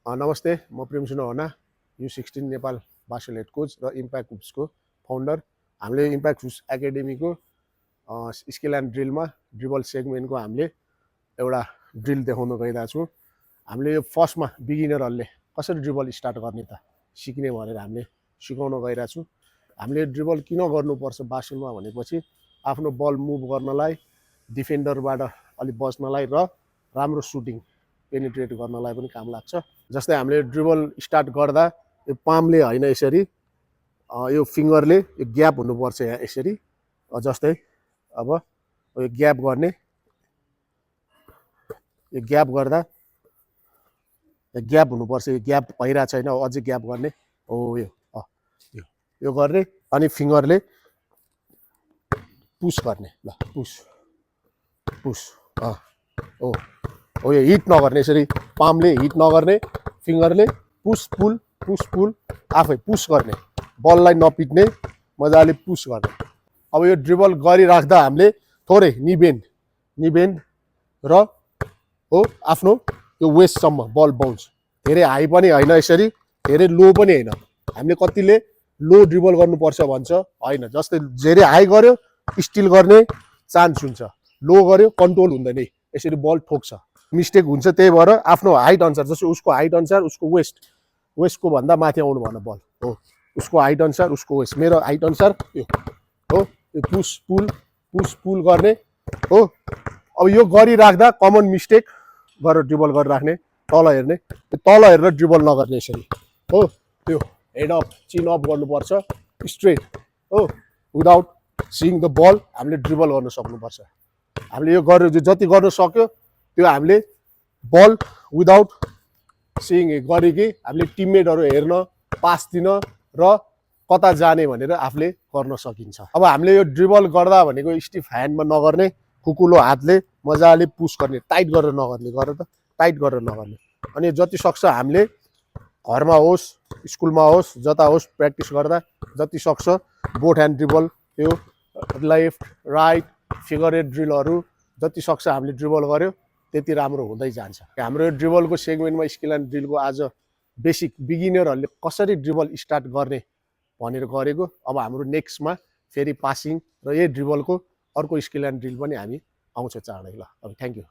नमस्ते, म प्रेमसिंह होना, U16 नेपाल मार्सल हेड कोच र इम्प्याक्ट हुप्सको फाउन्डर। हामीले इम्प्याक्ट हुप्स एकाडेमीको स्किल एन्ड ड्रिलमा ड्रिबल सेगमेन्टको हामीले एउटा ड्रिल देखाउन गइरहेको छौँ। हामीले यो फर्स्टमा बिगिनरहरूले कसरी ड्रिबल स्टार्ट गर्ने त सिक्ने भनेर हामीले सिकाउन गइरहेको छौँ। हामीले ड्रिबल किन गर्नुपर्छ बास्केटबलमा भनेपछि आफ्नो बल मुभ गर्नलाई, डिफेन्डरबाट अलिक बच्नलाई र राम्रो सुटिङ पेनिट्रेट गर्नलाई पनि काम लाग्छ। जस्तै हामीले ड्रिबल स्टार्ट गर्दा यो पामले होइन, यसरी यो फिङ्गरले यो ग्याप हुनुपर्छ यहाँ यसरी। जस्तै अब यो ग्याप गर्ने, यो ग्याप गर्दा यो ग्याप हुनुपर्छ, यो ग्याप भइरहेको छैन, अझै ग्याप गर्ने हो यो गर्ने। अनि फिङ्गरले पुस गर्ने, ल पुस पुस हो यो हिट नगर्ने, यसरी पामले हिट नगर्ने, फिङ्गरले पुस पुल आफै पुस गर्ने, बललाई नपिट्ने, मजाले पुस गर्ने। अब यो ड्रिबल गरिराख्दा हामीले थोरै निबेन्ड र हो आफ्नो यो वेस्टसम्म बल बाउन्स, धेरै हाई पनि होइन, यसरी धेरै लो पनि होइन। हामीले कतिले लो ड्रिबल गर्नुपर्छ भन्छ, होइन, जस्तै धेरै हाई गर्यो स्टिल गर्ने चान्स हुन्छ, लो गर्यो कन्ट्रोल हुँदैन, यसरी बल ठोक्छ, मिस्टेक हुन्छ। त्यही भएर आफ्नो हाइट अनुसार, जस्तो उसको हाइट अनुसार उसको वेस्टको भन्दा माथि आउनु भन बल हो, उसको हाइट अनुसार उसको वेस्ट, मेरो हाइट अनुसार यो हो, यो पुस पुल गर्ने हो। अब यो गरिराख्दा कमन मिस्टेक गरेर ड्रिबल गरिराख्ने, तल हेर्ने, तल हेरेर ड्रिबल नगर्ने, यसरी हो। त्यो हेड अप चिन अप गर्नुपर्छ स्ट्रेट हो, विदाउट सिइङ द बल हामीले ड्रिबल गर्न सक्नुपर्छ। हामीले यो गरेर जति गर्न सक्यो त्यो हामीले बल विदाउट सिइङ गरेकी हामीले टिममेटहरू हेर्न, पास दिन र कता जाने भनेर आफूले गर्न सकिन्छ। अब हामीले यो ड्रिबल गर्दा भनेको स्टिफ ह्यान्डमा नगर्ने, खुकुलो हातले मजाले पुस गर्ने, टाइट गरेर नगर्ने, टाइट गरेर नगर्ने। अनि जति सक्छ हामीले घरमा होस् स्कुलमा होस् जता होस् प्र्याक्टिस गर्दा जति सक्छ बोथ ह्यान्ड ड्रिबल, यो लेफ्ट राइट फिगर एट ड्रिलहरू जति सक्छ हामीले ड्रिबल गऱ्यो त्यति राम्रो हुँदै जान्छ। हाम्रो यो ड्रिबलको सेगमेन्टमा स्किल एन्ड ड्रिलको आज बेसिक बिगिनरहरूले कसरी ड्रिबल स्टार्ट गर्ने भनेर गरेको। अब हाम्रो नेक्स्टमा फेरि पासिङ र यही ड्रिबलको अर्को स्किल एन्ड ड्रिल पनि हामी आउँछ चाँडै। ल अब थ्याङ्क यू।